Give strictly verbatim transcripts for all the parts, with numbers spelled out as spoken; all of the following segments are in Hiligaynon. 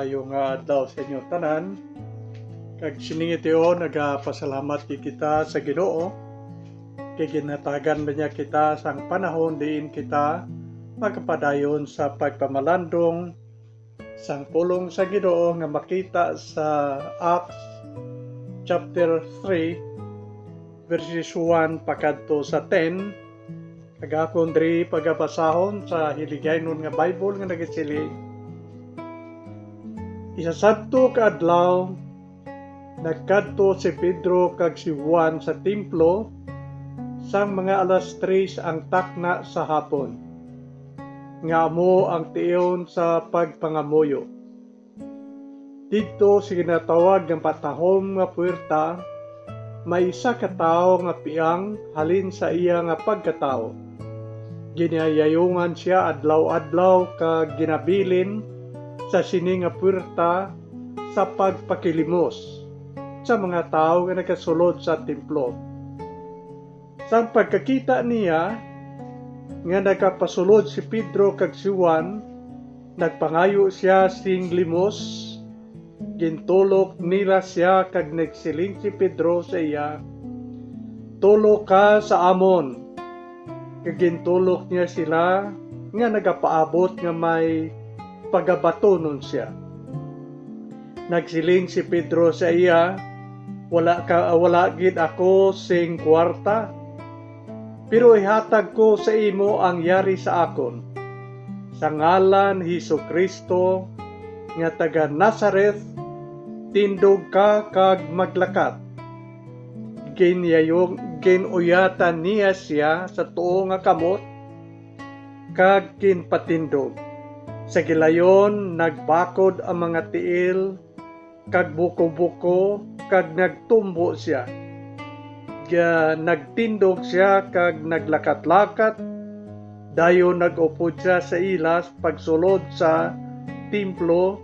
Maayo nga adlaw sa inyo tanan. Kag sining tion, nagapasalamat gid kita sa Ginoo kay ginhatagan ba niya kita sang panahon diin kita makapadayon sa pagpamalandong sang pulong sa Ginoo nga makita sa Acts chapter three, verses one pakadto sa ten. Kag akon diri pagabasahon sa Hiligaynon nga Bible nga nagasiling, "Isa sadto ka adlaw, nagkadto si Pedro kag si Juan sa templo sang mga alas tres ang takna sa hapon, nga amo ang tion sa pagpangamuyo. Didto sa ginatawag nga Matahom nga Puwerta, may isa ka tawo nga piang halin sa iya nga pagkatawo. Ginayayungan sia adlaw-adlaw kag ginabilin sa sini nga puwerta sa pagpakilimos sa mga tawo nga nagasulod sa templo." Sang pagkakita niya nga nagapasulod si Pedro kag si Juan, nagpangayo sia sing limos. Gintulok nila sia kag nagsiling si Pedro sa iya, "Tulok ka sa amon." Kag gintulok niya sila nga nagapaabot nga may pagabatunon sia. Nagsiling si Pedro sa iya, "Wala ka, wala gid ako sing kuwarta, pero ihatag ko sa imo ang yari sa akon. Sa ngalan ni Jesu-Cristo nga taga Nazareth, tindog ka kag maglakat." Ginyayog, gin-uyatan niya sia sa tuo nga kamot, kag ginpatindog. Sa gilayon, nagbakod ang mga tiil kag buko-buko, kag nagtumbo sia. Ga-, nagtindog sia kag naglakat-lakat. Dayon nag-upod sia sa ila pagsulod sa templo,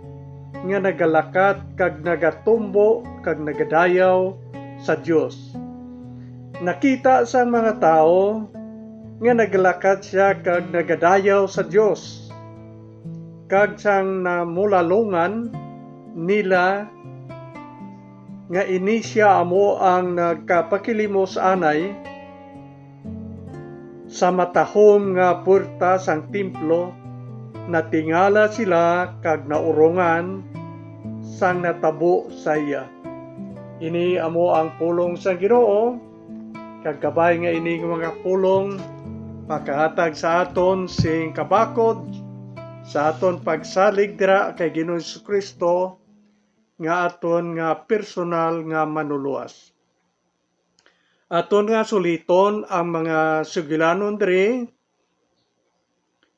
nga nagalakat kag nagatumbo kag nagadayaw sa Dios. Nakita sang mga tawo nga nagalakat sia kag nagadayaw sa Dios, kag sang namulalungan nila nga ini sia amo ang nagkapakilimos anay sa matahom nga puerta sang templo, natingala sila kag naurongan sang natabo sa iya. Ini amo ang pulong sang Ginoo, kag kabay nga ini nga mga pulong makahatag sa aton sing kabakod sa aton pagsalig dira kay Ginoong Jesu-Cristo nga aton nga personal nga Manlulowas. Aton nga suliton ang mga sugilanon diri,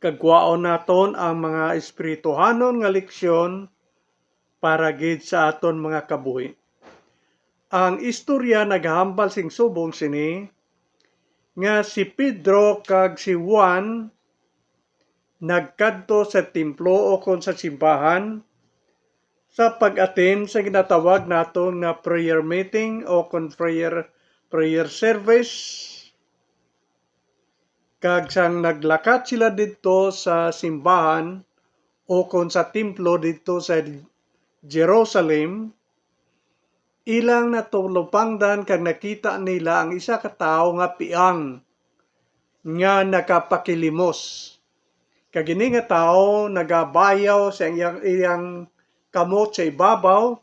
kag kwaon naton ang mga espirituhanon nga leksyon para gid sa aton mga kabuhi. Ang istorya nagahambal sing subong sini, nga si Pedro kag si Juan nagkadto sa templo ukon sa simbahan sa pag-attend sa ginatawag naton nga prayer meeting ukon prayer, prayer service. Kag sang naglakat sila didto sa simbahan ukon sa templo didto sa Jerusalem, ilang natulupangdan kag nakita nila ang isa ka tawo nga piang nga nakapakilimos. Kag ini nga tawo nagabayaw sa iyang, iyang kamot sa ibabaw,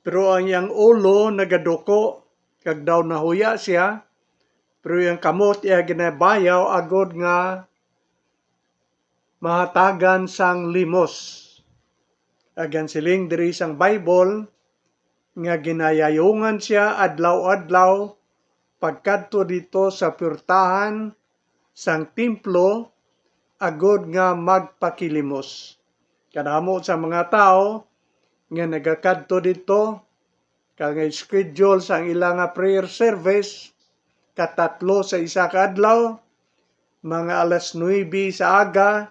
pero ang iyang ulo nagaduko, kag daw nahuya sia, pero iyang kamot iya ginabayaw agod nga mahatagan sang limos. Kag ang siling diri sang Bible, nga ginayayungan sia adlaw-adlaw pagkadto didto sa puertahan sang templo agod nga magpakilimos. Kadamo sa mga tawo nga nagakadto didto, kag ang schedule sang ila nga prayer service, katatlo sa isa ka adlaw, mga alas nuebe sa aga,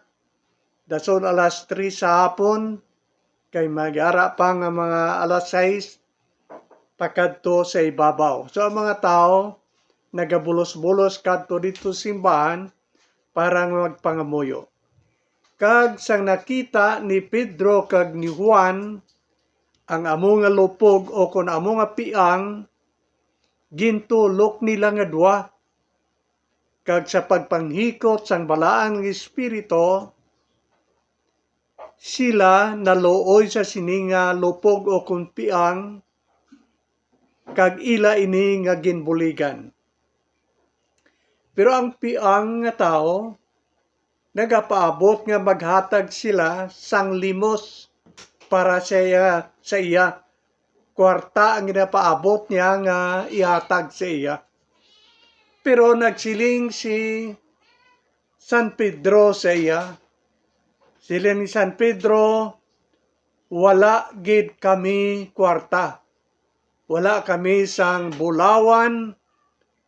dason alas tres sa hapon, kay mag-ara pa nga mga alas sais pakadto sa ibabaw. So, ang mga tawo nagabulos-bulos kadto didto sa simbahan para nga magpangamuyo. Kag sang nakita ni Pedro kag ni Juan ang amo nga lupog, o kon amo nga piang, gintulok nila nga duha. Kag sa pagpanghikot sang Balaan nga Espiritu, sila naluoy sa sini nga lupog o kon piang, kag ila ini nga ginbuligan. Pero ang piang nga tawo nagapaabot nga maghatag sila sang limos para sa iya, sa iya. Kwarta ang ginapaabot niya nga ihatag sa iya. Pero nagsiling si San Pedro sa iya, siling ni San Pedro, "Wala gid kami kwarta. Wala kami sang bulawan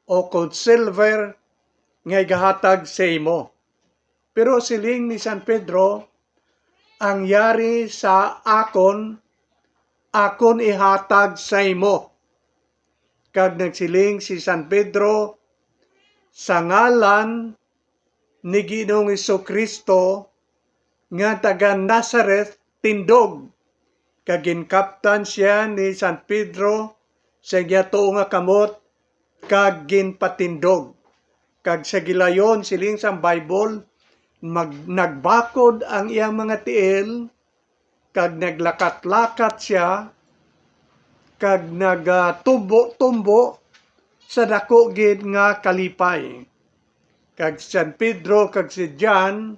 o kon silver nga igahatag sa imo." Pero siling ni San Pedro, "Ang yari sa akon, akon ihatag sa imo." Kag nagsiling si San Pedro, "Sa ngalan ni Ginoong Jesu-Cristo nga taga Nazareth, tindog." Kag ginkaptan sia ni San Pedro sa iya tuo nga kamot kag ginpatindog. Kag sa gilayon, siling sang Bible, mag-, nagbakod ang iyang mga tiil, kag naglakat-lakat sia, kag nagatumbo-tumbo sa daku gid nga kalipay. Kag si San Pedro kag si John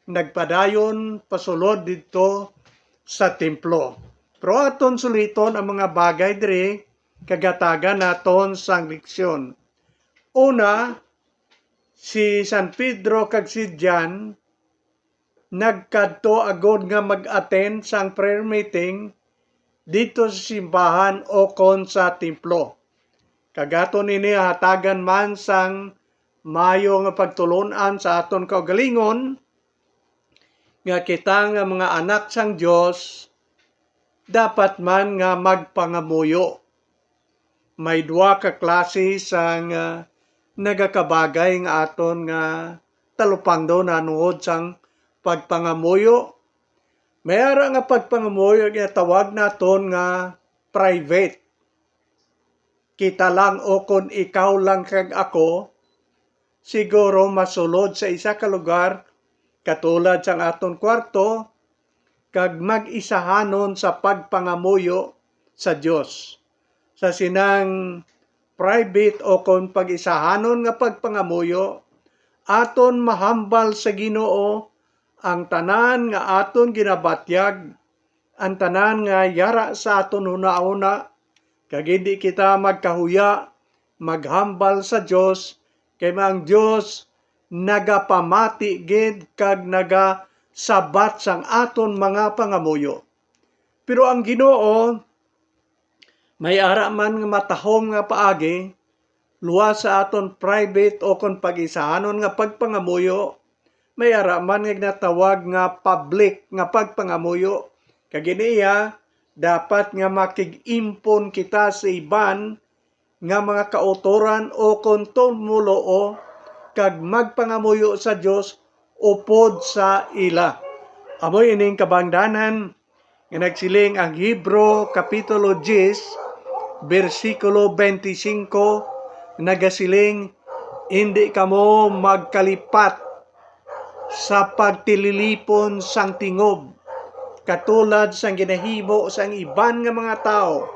nagpadayon pasulod didto sa templo. Pero aton suliton ang mga bagay diri kag hatagan naton sang leksyon. Una, si San Pedro kag si John nagkadto agod nga mag-attend sang prayer meeting didto sa simbahan o kon sa templo. Kag aton ini hatagan man sang maayo nga pagtulon-an sa aton kaugalingon, nga kita nga mga anak sang Dios dapat man nga magpangamuyo. May duha ka klase sang, ah, nagakabagay nga aton nga talupangdon nahanungod sang pagpangamuyo. May ara nga pagpangamuyo nga tawag naton nga private. Kita lang o kon ikaw lang kag ako, siguro masulod sa isa ka lugar, katulad sang aton kwarto, kag mag-isahanon sa pagpangamuyo sa Dios. Sa sinang private o kon pag-isahanon nga pagpangamuyo, aton mahambal sa Ginoo ang tanan nga aton ginabatyag, ang tanan nga yara sa aton hunahuna, kag indi kita magkahuya maghambal sa Dios, kay ang Dios nagapamati gid kag nagasabat sang aton mga pangamuyo. Pero ang Ginoo may ara man nga matahom nga paagi, luwas sa aton private o kon pag-isahanon nga pagpangamuyo, may ara man nga ginatawag nga public nga pagpangamuyo. Kag ini iya, dapat nga makig-impon kita sa iban nga mga kautoran o kon tumoluo kag magpangamuyo sa Dios upod sa ila. Amo ining kabangdanan nga nagsiling ang Hebro Kapitulo diyes, bersikulo twenty-five, nagasiling, "Indi kamo magkalipat sa pagtililipon sang tingob, katulad sang ginahimo sang iban nga mga tawo.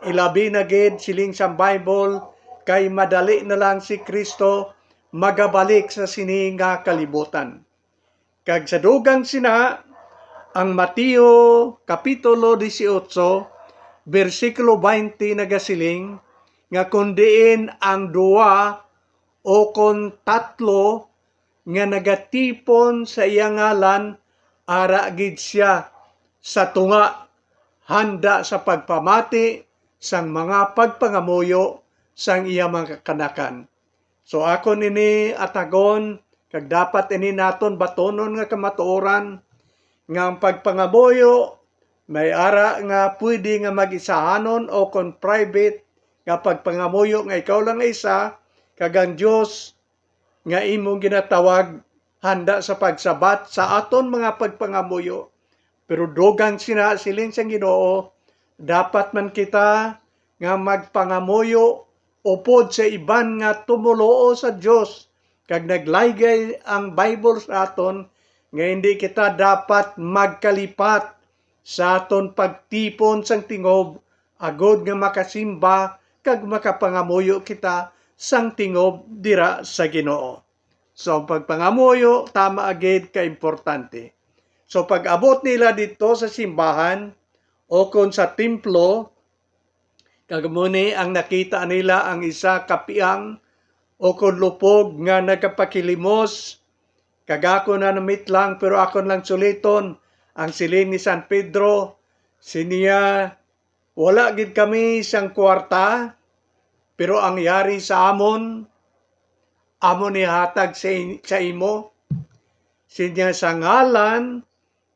Ilabi na gid," siling sang Bible, "kay madali na lang si Cristo magabalik sa sini nga kalibutan." Kag sa dugang sina, ang Mateo Kapitulo dieciocho, bersikulo twenty nagasiling nga kon diin ang duha o kon tatlo nga nagatipon sa iya ngalan, ara gid sia sa tunga, handa sa pagpamati sang mga pagpangamuyo sang iya mga kanakan. So, akon ini atagon, kag dapat ini naton batonon nga kamatuoran, nga ang pagpangamuyo may ara nga pwede nga mag-isahanon o kon private nga pagpangamuyo nga ikaw lang nga isa, kag ang Dios nga imong ginatawag handa sa pagsabat sa aton mga pagpangamuyo. Pero dugang sina, siling sang Ginoo, dapat man kita nga magpangamuyo upod sa iban nga tumoluo sa Dios, kag naglaygay ang Bible sa aton nga hindi kita dapat magkalipat sa aton pagtipon sang tingob, agod nga makasimba kag makapangamuyo kita sang tingob dira sa Ginoo. So, ang pagpangamuyo, tama gid ka importante. So, pag-abot nila didto sa simbahan o kon sa templo, kag amo ni ang nakita nila, ang isa ka piang o kon lupog nga nagapakilimos, kag ako na namitlang, pero akon lang suliton ang siling ni San Pedro, sining iya, "Wala gid kami sang kuwarta, pero ang yari sa amon, amon ihatag sa in-, sa imo." Sining iya, "Sa ngalan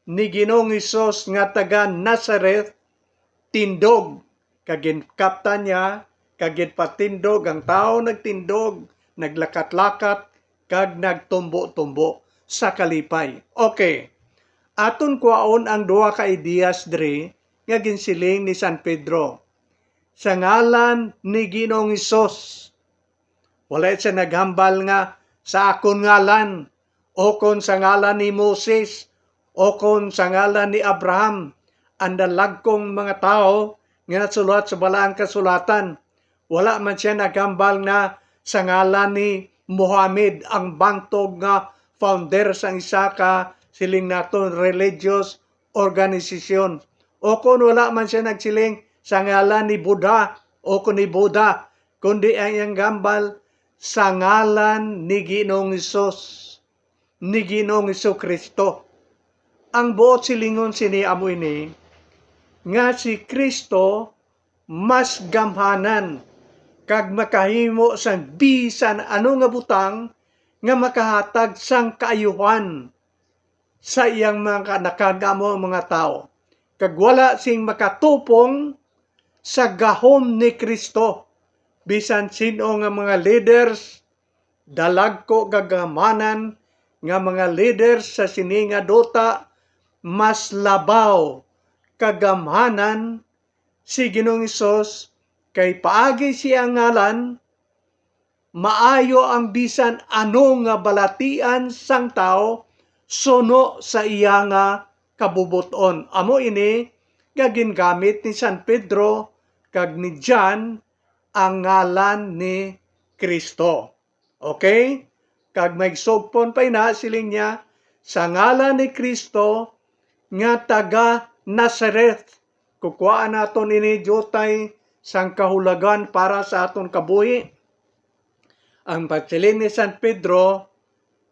ni Ginoong Hesus nga taga Nazareth, tindog." Kag ginkaptan niya, kag ginpatindog ang tawo, nagtindog, naglakat-lakat, kag nagtumbo-tumbo sa kalipay. Okay. Aton kwaon ang duha ka ideas diri nga ginsiling ni San Pedro. "Sa ngalan ni Ginoong Hesus." Wala siya naghambal nga, "Sa akon ngalan," o kon "Sa ngalan ni Moses," o kon "Sa ngalan ni Abraham," ang dalagkong mga tawo nga nasulat sa Balaang Kasulatan. Wala man siya naghambal nga, "Sa ngalan ni Mohammed," ang bantog nga founder sang isa ka, siling naton, religious organisasyon. O kon wala man siya nagsiling, "Sa ngalan ni Buddha," o kon ni Buddha, kundi ang iyang hambal, "Sa ngalan ni Ginoong Hesus, ni Ginoong Jesu-Cristo." Ang buot silingon sini amo ini, nga si Cristo mas gamhanan kag makahimo sang bisan ano nga butang nga makahatag sang kaayuhan sa iyang mga kaanakan nga amo ang mga tawo, kag wala sing makatupong sa gahom ni Cristo. Bisan sin-o nga mga leaders, dalagko kag gamhanan nga mga leaders sa sini nga duta, mas labaw kag gamhanan si Ginoong Hesus, kay paagi sa iyang ngalan, maayo ang bisan ano nga balatian sang tawo suno sa iya nga kabubot-on. Amo ini nga gingamit ni San Pedro kag ni John, ang ngalan ni Cristo. Okay? Kag may sugpon pa ina, siling niya, "Sa ngalan ni Cristo nga taga Nazareth." Kukuhaan naton ini diutay sang kahulagan para sa aton kabuhi. Ang pagsiling ni San Pedro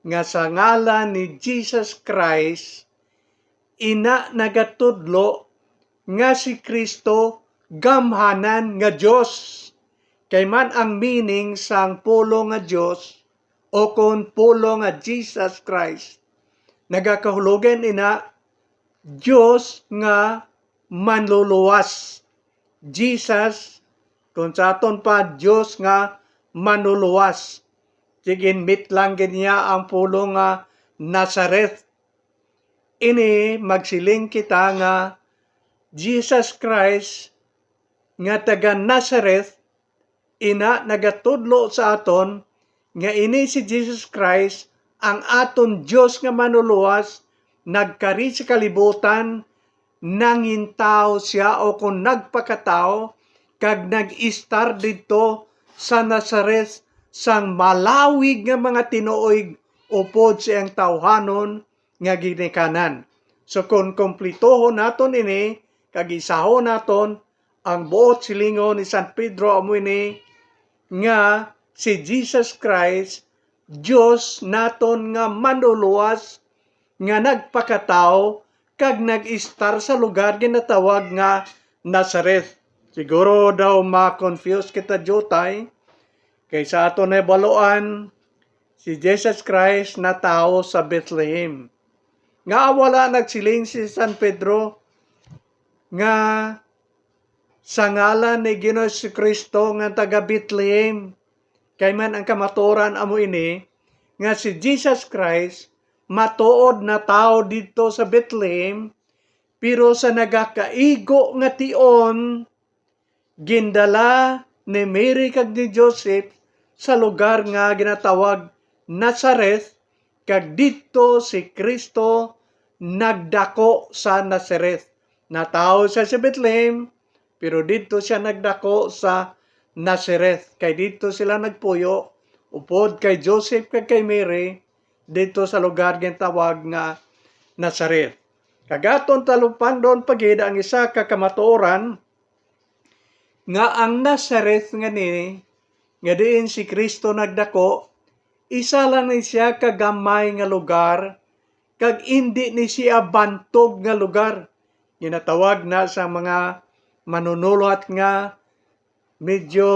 nga sa ngalan ni Jesus Christ, ina nagatudlo nga si Cristo gamhanan nga Dios. Kay man ang meaning sang pulong nga Dios o kon pulong nga Jesus Christ, nagakahulogan ina Dios nga manluluwas. Jesus, kung sa aton pa, Dios nga manluluwas. Sige, ginmit lang gid niya ang pulong nga Nazareth. Ini magsiling kita nga Jesus Christ nga taga Nazareth, ina nagatudlo sa aton nga ini si Jesus Christ, ang aton Dios nga Manluluwas, nagkari sa kalibutan, nangintawo sia o kon nagpakatawo, kag nag-istar didto sa Nazareth sang malawig nga mga tinuoy upod sa iyang tawhanon nga ginikanan. So, kon kumplituhon naton ini, kag isahon naton, ang buot silingon ni San Pedro amo ini, nga si Jesus Christ, Dios naton nga Manluluwas, nga nagpakatawo kag nag-istar sa lugar ginatawag nga Nazareth. Siguro daw ma-confuse kita diutay, kay sa aton nahibaluan, si Jesus Christ natawo sa Bethlehem. Nga wala nagsiling si San Pedro nga sa ngalan ni Ginoong Jesu-Cristo nga taga Bethlehem, kay man ang kamatuoran amo ini, nga si Jesus Christ matuod na tawo didto sa Bethlehem, pero sa nagakaigo nga tion, gindala ni Mary kag ni Joseph sa lugar nga ginatawag Nazareth, kag didto si Cristo nagdako sa Nazareth. Natawo siya sa Bethlehem, pero didto siya nagdako sa Nazareth, kay didto sila nagpuyo, upod kay Joseph kag kay Mary, didto sa lugar nga tawag nga Nazareth. Kag aton talupangdon pa gid ang isa ka kamatuoran, nga ang Nazareth nga ni, nga diin si Cristo nagdako, isa lang ni siya ka gamay nga lugar, kag indi ni siya bantog nga lugar. Ginatawag na sa mga manunulot nga medyo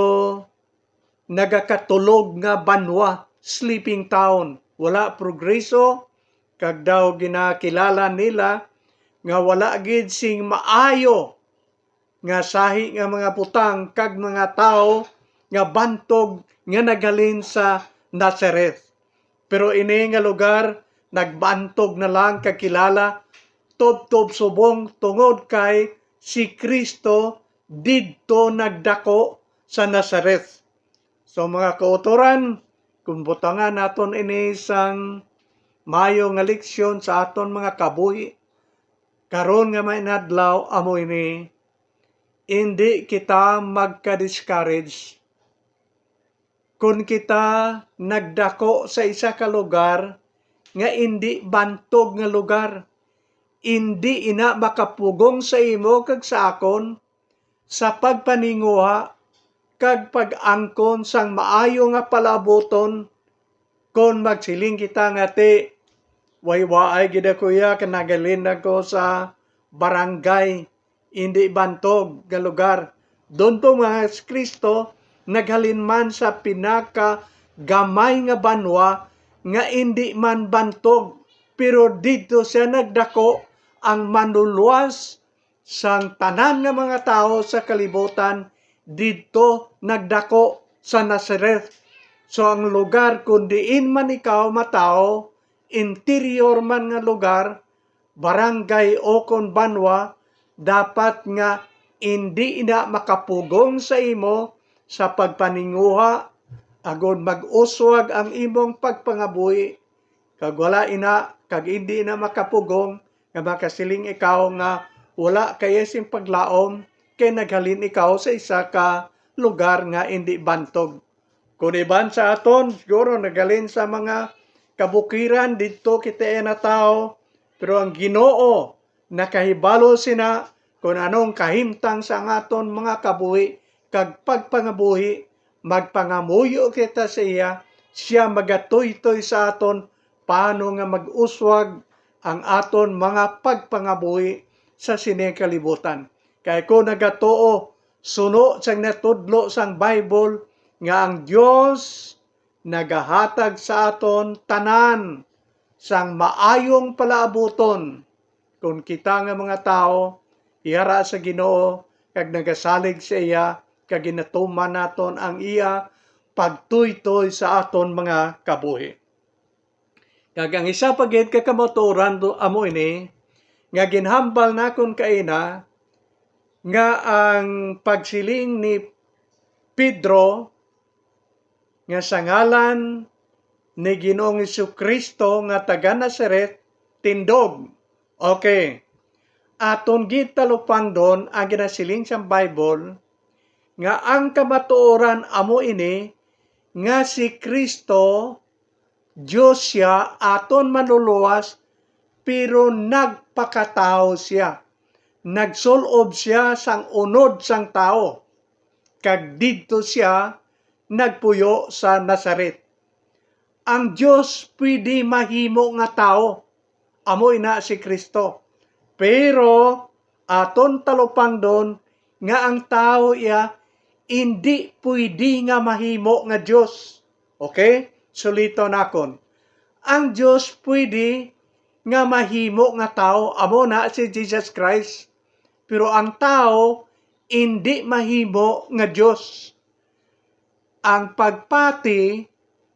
nagakatulog nga banwa, sleeping town. Wala progreso, kag daw ginakilala nila nga wala gid sing maayo nga sahi nga mga butang kag mga tawo nga bantog nga naghalin sa Nazareth. Pero ini nga lugar nagbantog na lang kag kilala tubtob subong tungod kay si Cristo didto nagdako sa Nazareth. So, mga kautoran, kung butangan naton ini sang maayo nga leksyon sa aton mga kabuhi karon nga may inadlaw, amo ini, indi kita magka-discourage kon kita nagdako sa isa ka lugar nga indi bantog nga lugar. Indi ina makapugong sa imo kag sa akon sa pagpaninguha kag pag-angkon sang maayo nga palaabuton. Kon magsiling kita nga, "Ti, way waay gid ako iya, kay naghalin ako sa barangay indi bantog nga lugar." Doon po, mga Kristo, naghalin man sa pinaka gamay nga banwa nga indi man bantog, pero didto siya nagdako, ang manluluwas sang tanan nga mga tawo sa kalibutan didto nagdako sa Nazareth. So, ang lugar kon diin man ikaw matawo, interior man nga lugar, barangay o kon banwa, dapat nga indi na makapugong sa imo sa pagpaninguha, agod mag-uswag ang imong pagpangabuhi, kag wala ina, kag indi na makapugong, nga makasiling ikaw nga wala kaya sing paglaom, kay naghalin ikaw sa isa ka lugar nga indi bantog. Kon iban sa aton, siguro naghalin sa mga kabukiran, didto kita iya natawo, pero ang Ginoo nakahibalo sina kon anong kahimtang sa ang aton mga kabuhi kag pagpangabuhi, magpangamuyo kita sa iya, siya magatuytoy sa aton paano nga mag-uswag ang aton mga pagpangabuhi sa sini kalibutan. Kay kon nagatuo suno sang natudlo sang Bible nga ang Dios nagahatag sa aton tanan sang maayong palaabuton, kon kita nga mga tawo yara sa Ginoo kag nagasalig sa iya, kag ginatuman naton ang iya pagtuytoy sa aton mga kabuhi. Kag ang isa pa gid ka kamatuoran do amo ini, nga ginhambal nakon kaina, nga ang pagsiling ni Pedro nga sa ngalan ni Ginoong Jesu-Cristo nga taga Nazaret, tindog. Okay. Aton gid talupangdon ang ginasiling sang Bible nga ang kamatuoran amo ini nga si Cristo, Dios sia, aton Manluluwas, pero nagpakatawo sia. Nagsul-ob sia sang unod sang tawo, kag didto sia nagpuyo sa Nazaret. Ang Dios pwede mahimo nga tawo, amo ina si Cristo. Pero aton talupangdon nga ang tawo iya indi pwede nga mahimo nga Dios. Okay? Suliton nakon. Ang Dios pwede nga mahimo nga tawo, amo na si Jesus Christ. Pero ang tawo indi mahimo nga Dios. Ang pagpati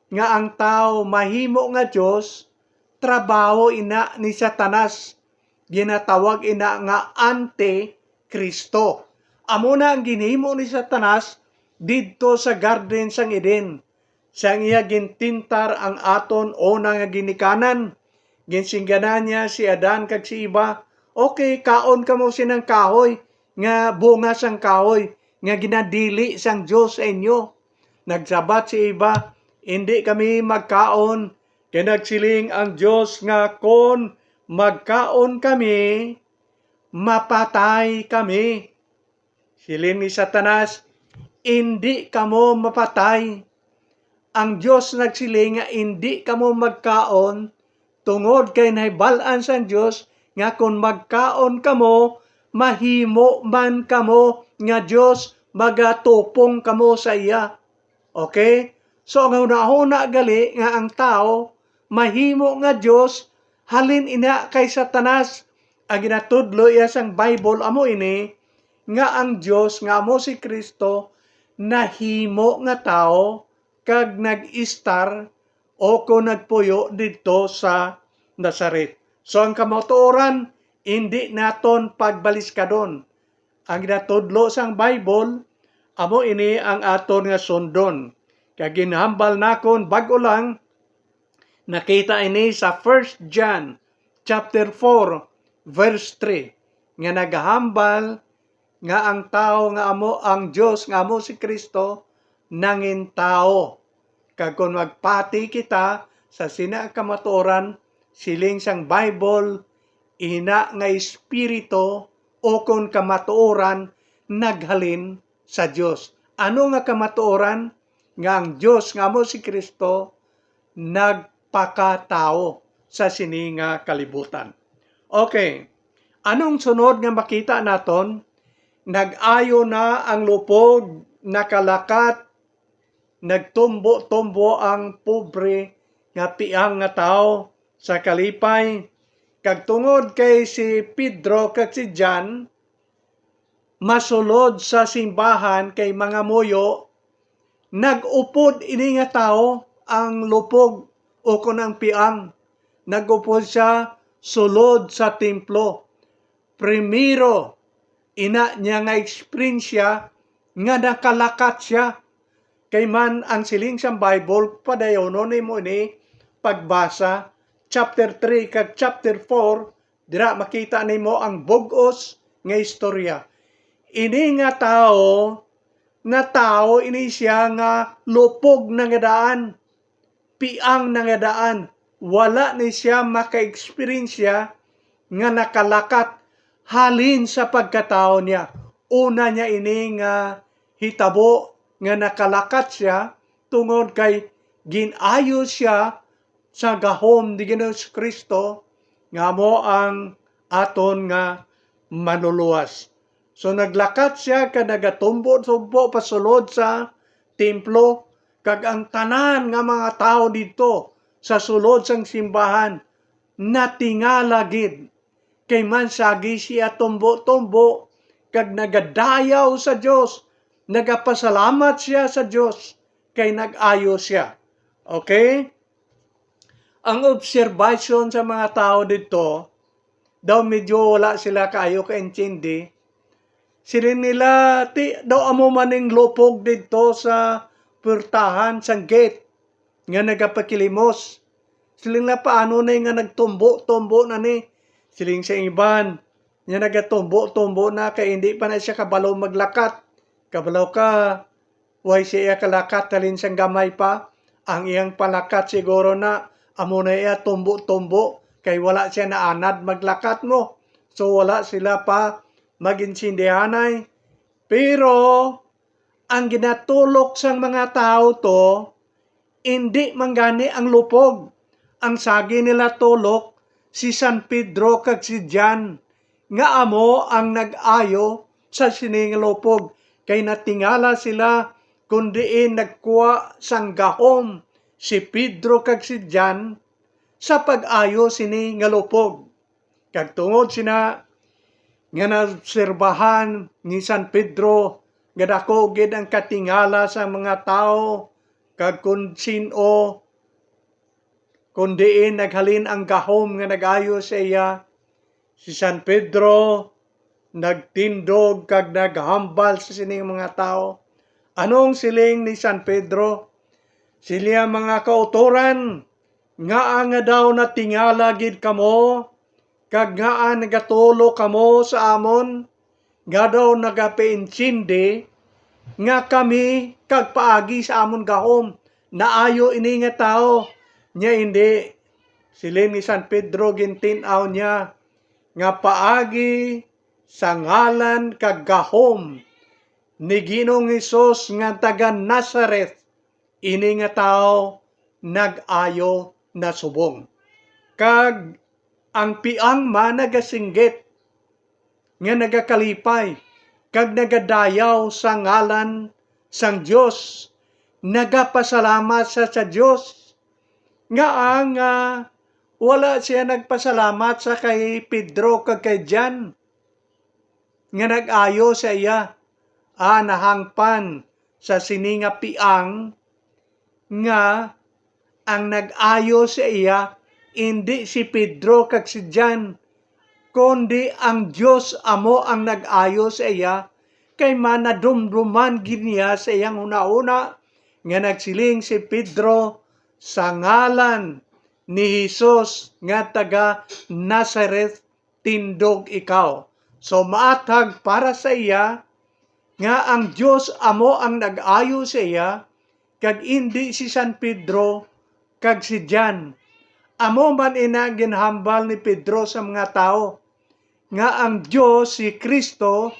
nga ang tawo mahimo nga Dios trabaho ina ni Satanas, ginatawag ina nga anti-Kristo. Amo na ang ginhimo ni Satanas didto sa garden sang Eden. Sang iya gintintar ang aton una nga ginikanan, ginsinggana niya si Adan kag si Eva, "Okay, kaon kamo sinang kahoy nga bunga sang kahoy nga ginadili sang Dios sa inyo." Nagsabat si Eva, "Indi kami magkaon, kay nagsiling ang Dios nga kon magkaon kami, mapatay kami." Siling ni Satanas, "Indi kamo mapatay. Ang Dios nagsiling nga indi kamo magkaon, tungod kay nahibal-an sang Dios nga kon magkaon kamo, mahimo man kamo nga Dios, magatupong kamo sa iya." Okay? So, ang hunahuna gali nga ang tawo mahimo nga Dios, halin ina kay Satanas. Ang ginatudlo iya sang Bible amo ini, nga ang Dios nga amo si Cristo nahimo nga tawo kag nag-istar o kon nagpuyo didto sa Nazaret. So, ang kamatuoran indi naton pagbaliskadon. Ang ginatudlo sang Bible, amo ini ang aton nga sundon. Kag ginhambal nakon bag-o lang, nakita ini sa First John chapter four, verse three, nga nagahambal nga ang tawo nga amo ang Dios nga amo si Cristo nangin tawo. Kag kon magpati kita sa sina nga kamatuoran, siling sang Bible, ina nga espiritu o kon kamatuoran naghalin sa Dios. Ano nga kamatuoran? Nga ang Dios nga amo si Cristo nagpakatawo sa sini nga kalibutan. Okay. Anong sunod nga makita naton? Nag-ayo na ang lupog, nakalakat, nagtumbo-tumbo ang pobre nga piang nga tawo sa kalipay. Kag tungod kay si Pedro kag si John masulod sa simbahan kay mga muyo, nag-upod ini nga tawo, ang lupog ukon ang piang. Nag-upod siya sulod sa templo. Primero, ina niya nga eksperyensya nga nakalakat siya. Kay man ang siling sang Bible, padayonon nimo ini pagbasa, chapter three kag chapter four, dira makita nimo ang bug-os nga istorya. Ini nga tawo, natawo ini siya nga lupog na nga daan, piang na nga daan. Wala ni siya maka-eksperyensya nga nakalakat halin sa pagkatawo niya. Una niya ini nga hitabo nga nakalakat siya tungod kay gin-ayo siya sa gahom ni Ginoong Jesu-Cristo nga amo ang aton nga Manluluwas. So naglakat sia kag nagatumbo-tumbo pasulod sa templo, kag ang tanan nga mga tawo didto sa sulod sang simbahan natingala gid, kay man sagi sia tumbo-tumbo kag nagadayaw sa Dios, nagapasalamat sia sa Dios kay nag-ayo sia. Okay? Ang obserbasyon sa mga tawo didto, daw medyo wala sila kaayo kaintindi. Siling nila, "Ti, daw amo man ning lupog didto sa puwertahan sang gate nga nagapakilimos." Siling nila, "Paano na nga nagtumbo-tumbo na ni?" Siling sa iban, nga nagatumbo-tumbo na kay hindi pa na siya kabalo maglakat. Kabalo ka, way siya kalakat halin sang gamay pa. Ang iyang palakat siguro na amo na iya tumbo-tumbo, kay wala siya naanad maglakat mo. So, wala sila pa maginsindihanay. Pero ang ginatulok sang mga tawo to, indi man gani ang lupog. Ang sagi nila tulok si San Pedro kag si Jan, nga amo ang nag-ayo sa sini nga lupog, kay natingala sila kon diin nagkuha sang gahom si Pedro kag si Jan sa pag-ayo sini nga lupog. Kag tungod sina nga naobserbahan ni San Pedro nga daku gid ang katingala sa mga tawo, kag kon sin-o Kon diin naghalin ang gahom nga nag-ayo sa iya, si San Pedro nagtindog kag naghambal sa sining mga tawo. Anong siling ni San Pedro? Sila mga kautoran, ngaa nga daw natingala gid kamo, kag ngaa nagatulo kamo sa amon, nga daw nagapaintindi nga kami kag paagi sa amon gahom naayo ini nga tawo? Nya indi, siling ni San Pedro, gintin-aw niya nga paagi sa ngalan kag gahom ni Ginoong Hesus nga taga Nazareth, ini nga tawo nag-ayo na subong. Kag ang piang man nagasinggit nga nagakalipay kag nagadayaw sa ngalan sang Dios, nagapasalamat sa, sa Dios. Ngaa nga wala siya nagpasalamat sa kay Pedro kag kay John nga nag-ayo sa iya? Ah, nahangpan sa sini nga piang nga ang nag-ayo sa iya indi si Pedro kag si John, kundi ang Dios amo ang nag-ayo sa iya, kay man nadumduman gid niya sa iyang hunahuna nga nagsiling si Pedro, "Sa ngalan ni Jesus nga taga Nazareth, tindog ikaw." So, maathag para sa iya nga ang Dios amo ang nag-ayo sa iya, kag indi si San Pedro kag si John. Amo man ina ginhambal ni Pedro sa mga tawo nga ang Dios, si Cristo,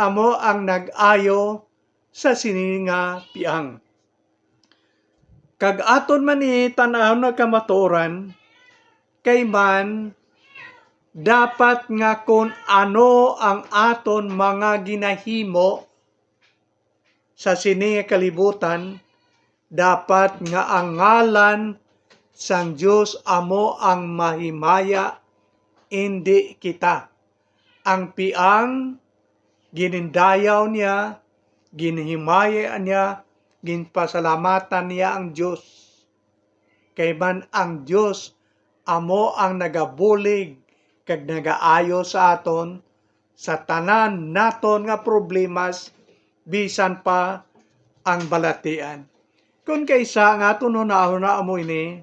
amo ang nag-ayo sa sini nga piang. Kag aton man ni tan-aw nga kamatuoran, kay man dapat nga kon ano ang aton mga ginahimo sa sini nga kalibutan, dapat nga ang ngalan sang Dios amo ang mahimaya, indi kita. Ang piang ginindayaw niya, ginhimaya niya, ginpasalamatan niya ang Dios. Kay man ang Dios amo ang nagabulig kag nagaayo sa aton sa tanan naton nga problemas, bisan pa ang balatian. Kon kaisa ang aton hunahuna amo ini,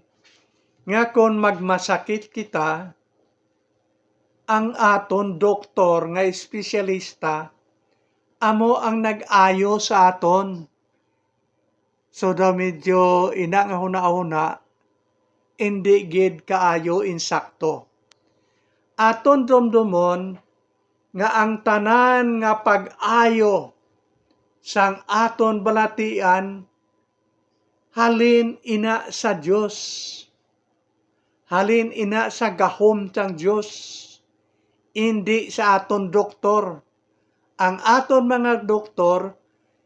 nga kon magmasakit kita, ang aton doktor nga espesyalista amo ang nag-ayo sa aton. So, daw medyo ina nga hunahuna, indi gid kaayo insakto. Aton dumdumon nga ang tanan nga pag-ayo sang aton balatian halin ina sa Dios. Halin ina sa gahom sang Dios, indi sa aton doktor. Ang aton mga doktor,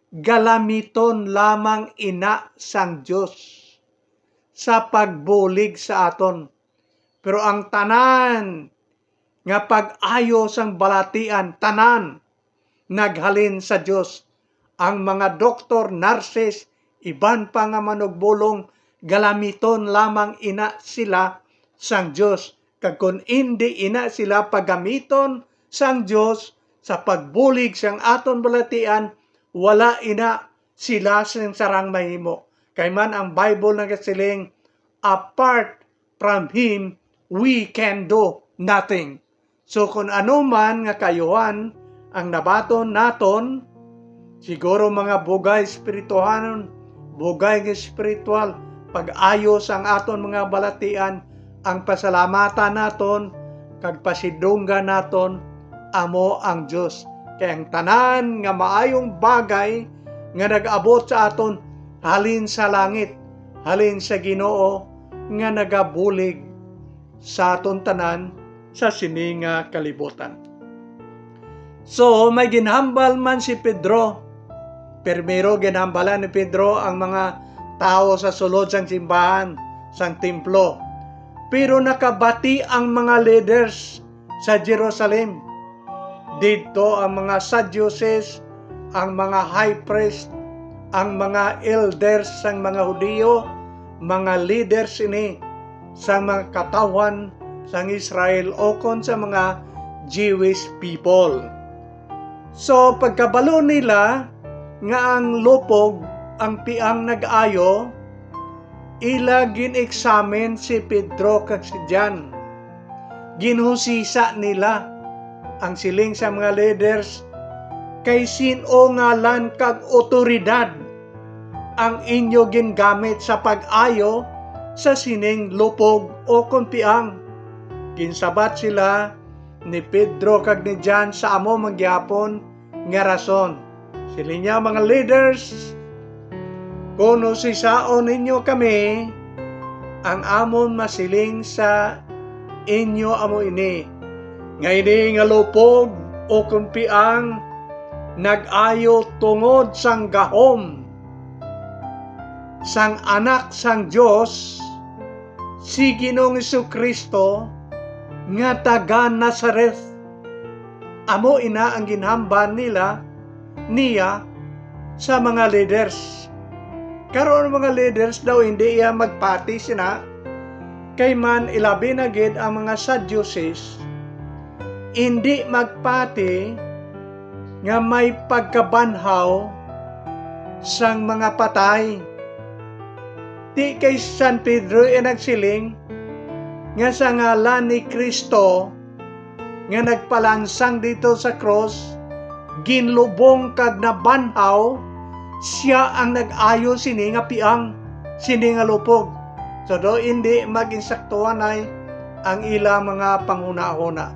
galamiton lamang ina sang Dios sa pagbulig sa aton. Pero ang tanan nga pag-ayo sang balatian, tanan naghalin sa Dios. Ang mga doktor, nurses, iban pa nga manugbulong, galamiton lamang ina sila sang Dios. Kag kon indi ina sila pagamiton sang Dios sa pagbulig sang aton balatian, wala ina sila sing sarang mahimo. Kay man ang Bible nagasiling, "Apart from Him, we can do nothing." So, kon ano man nga kaayuhan ang nabaton naton, siguro mga bugay espirituhanon, bugay nga espiritual, pag-ayo sang aton mga balatian, ang pasalamatan naton kag pasidunggan naton amo ang Dios. Kay ang tanan nga maayong bagay nga nag-abot sa aton halin sa langit, halin sa Ginoo nga nagabulig sa aton tanan sa sini nga kalibutan. So, may ginhambal man si Pedro. Primero, ginhambalan ni Pedro ang mga tawo sa sulod sang simbahan, sang templo. Pero nakabati ang mga leaders sa Jerusalem. Didto ang mga Sadducees, ang mga high priest, ang mga elders sang mga Hudiyo, mga leaders ini. sang mga katawhan sang Israel ukon sa mga Jewish people. So, pagkabalo nila nga ang lupog ang piang nag-ayo, ila gin-examine si Pedro kag si John. Ginhusisa nila. Ang siling sa mga leaders, "Kay sin-o ngalan kag awtoridad ang inyo gingamit sa pag-ayo sa sining lupog ukon piang?" Ginsabat sila ni Pedro kag ni John sa amo man gihapon nga rason. Siling niya, "Mga leaders, kon husisaon ninyo kami, ang amon masiling sa inyo amo ini, nga ini nga lupog ukon piang nag-ayo tungod sang gahom sang Anak sang Dios, si Ginoong Jesu-Cristo nga taga Nazareth." Amo ina ang ginhambal nila niya sa mga leaders. Karon, ang mga leaders daw hindi iya magpati sina, kay man ilabi na gid ang mga Sadducees, hindi magpati nga may pagkabanhaw sang mga patay. Di kay San Pedro iya nagsiling nga sa ngalan ni Cristo nga nagpalansang dito sa krus, ginlubong kag nabanhaw, siya ang nag-ayo sini nga piang, sini nga lupog. So, do hindi mag-insaktuanay ang ila mga panghunahuna.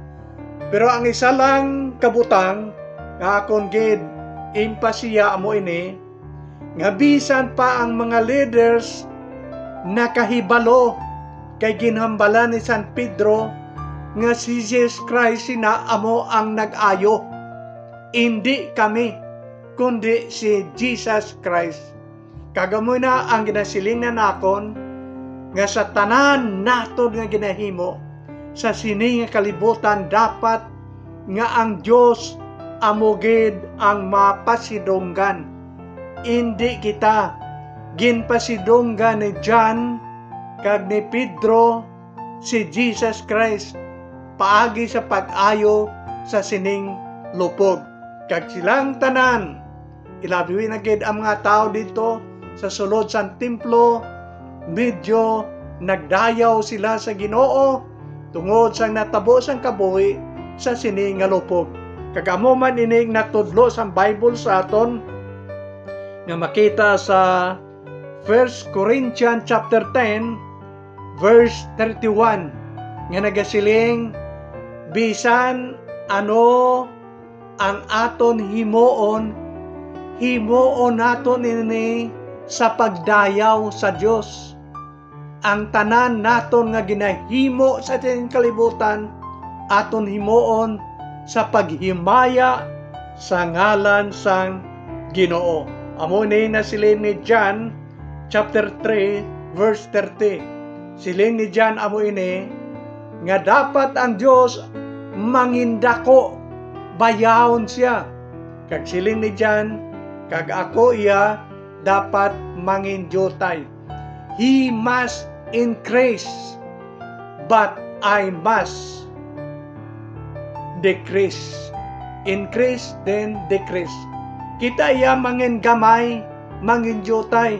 Pero ang isa lang kabutang nga akon gid impasiya amo ini, nga bisan pa ang mga leaders nakahibalo, kay ginhambalan ni San Pedro nga si Jesus Christ sina amo ang nag-ayo, indi kami, kundi si Jesus Christ. Kag amo na ang ginasiling na nakon, nga sa tanan naton nga ginahimo sa sini nga kalibutan, dapat nga ang Dios amo gid ang mapasidunggan. Indi kita. Ginpasidunggan ni John kag ni Pedro si Jesus Christ paagi sa pag-ayo sa sining lupog. Kag silang tanan, ilabi na gid ang mga tawo didto sa sulod sang templo, medyo nagdayaw sila sa Ginoo tungod sang natabo sang kabuhi sa sini nga lupog. Kag amo man ining natudlo sang Bible sa aton nga makita sa First Corinthians chapter ten, verse thirty-one, nga nagasiling, "Bisan ano ang aton himuon, himuon naton ini sa pagdayaw sa Dios. Ang tanan naton nga ginahimo sa aton kalibutan, aton himuon sa paghimaya sa ngalan sang Ginoo." Amo ni nasiling ni John chapter three, verse thirty. Siling ni John amo ini, nga dapat ang Dios mangindako, bayahon siya. Kag siling ni John, "Kag ako iya dapat mangindiutay." He must increase, but I must decrease. Increase, then decrease. Kita iya mangin gamay, mangin diutay.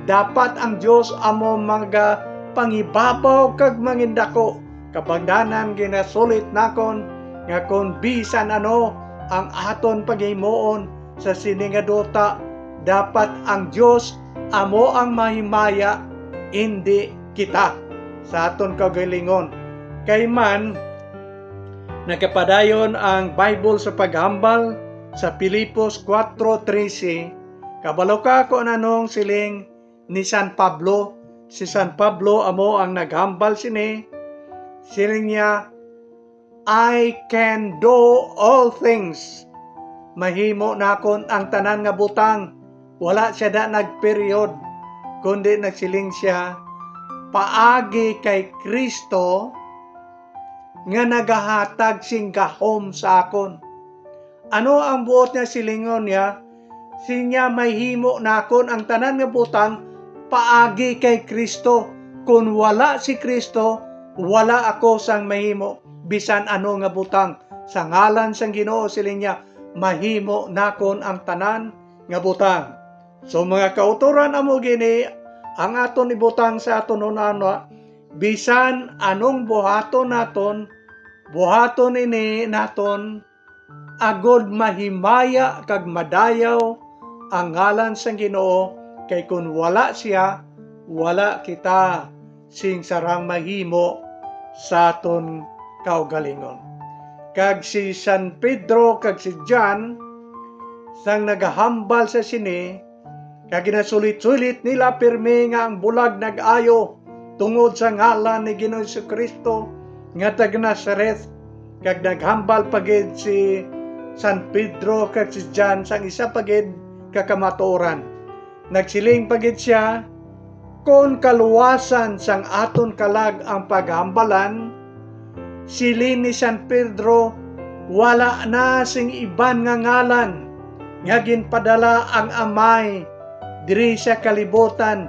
Dapat ang Dios amo magapangibabaw kag mangindako. Kabangdanan ginasulit nakon nga kon bisan ano ang aton paghimuon sa sini nga duta, dapat ang Dios amo ang mahimaya, indi kita sa aton kaugalingon. Kay man, nagapadayon ang Bible sa paghambal sa Filipos four trese. Kabalo ka kung anong siling ni San Pablo? Si San Pablo amo ang naghambal sini. Siling niya, "I can do all things." Mahimo nakon ang tanan nga butang. Wala siya na nag-period, kundi nagsiling siya, "Paagi kay Kristo nga nagahatag sing gahom sa akon." Ano ang buot nga silingon niya? Siling niya, "Mahimo nakon ang tanan nga butang paagi kay Kristo." Kon wala si Cristo, wala ako sang mahimo bisan ano nga butang. Sa ngalan sang Ginoo, siling niya, mahimo nakon ang tanan nga butang. So, mga kautoran, amo gini ang aton ibutang sa aton hunahuna, bisan anong buhaton naton, buhaton ini naton agod mahimaya kag madayaw ang ngalan sang Ginoo, kay kon wala sia, wala kita sing sarang mahimo sa aton kaugalingon. Kag si San Pedro kag si John, sang nagahambal sa sini, kag ginasulit-sulit nila pirmi nga ang bulag nag-ayo tungod sa ngalan ni Ginoong Jesu-Cristo nga taga Nazaret, kag naghambal pa gid si San Pedro kag si John sang isa pa gid ka kamatuoran. Nagsiling pa gid sia, "Kon kaluwasan sang aton kalag ang paghambalan," siling ni San Pedro, "wala na sing iban nga ngalan nga ginpadala ang Amay diri sa kalibutan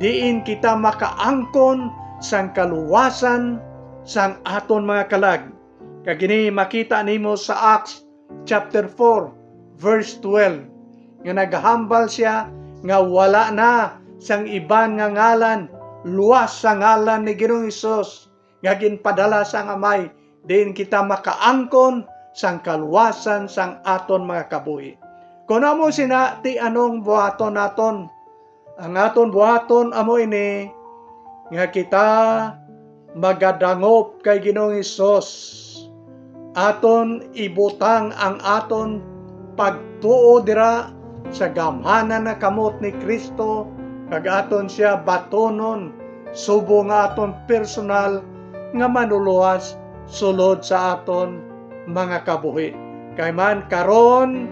diin kita makaangkon sang kaluwasan sang aton mga kalag." Kag ini makita nimo sa Acts chapter four, verse twelve, nga naghambal sia nga wala na sang iban nga ngalan luwas sa ngalan ni Ginoong Hesus nga ginpadala sang Amay, diin kita makaangkon sang kaluwasan sang aton mga kabuhi. Kon amo sina, ti anong buhaton naton? Ang aton buhaton amo ini, nga kita magadangop kay Ginoong Hesus. Aton ibutang ang aton pagtuo dira sa gamhanan nga kamot ni Cristo, kag aton sia batonon subong nga aton personal nga manuluwas sulod sa aton mga kabuhi. Kay man karon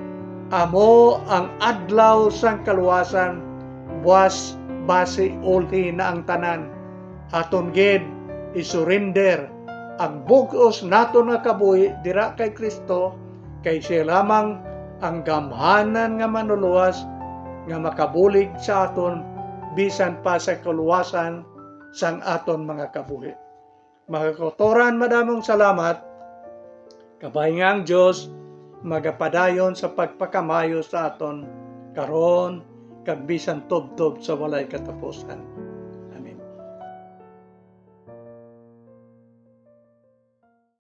amo ang adlaw sang kaluwasan, buas basi ulhi na ang tanan. Aton gid i-surrender ang bug-os naton nga kabuhi dira kay Cristo, kay siya lamang ang gamhanan nga manuluwas nga makabulig sa aton bisan pa sa kaluwasan sang aton mga kabuhi. Mga kautoran, madamong salamat. Kabay nga ang Dios magapadayon sa pagpakamaayo sa aton karon kag bisan tubtob sa walay katapusan.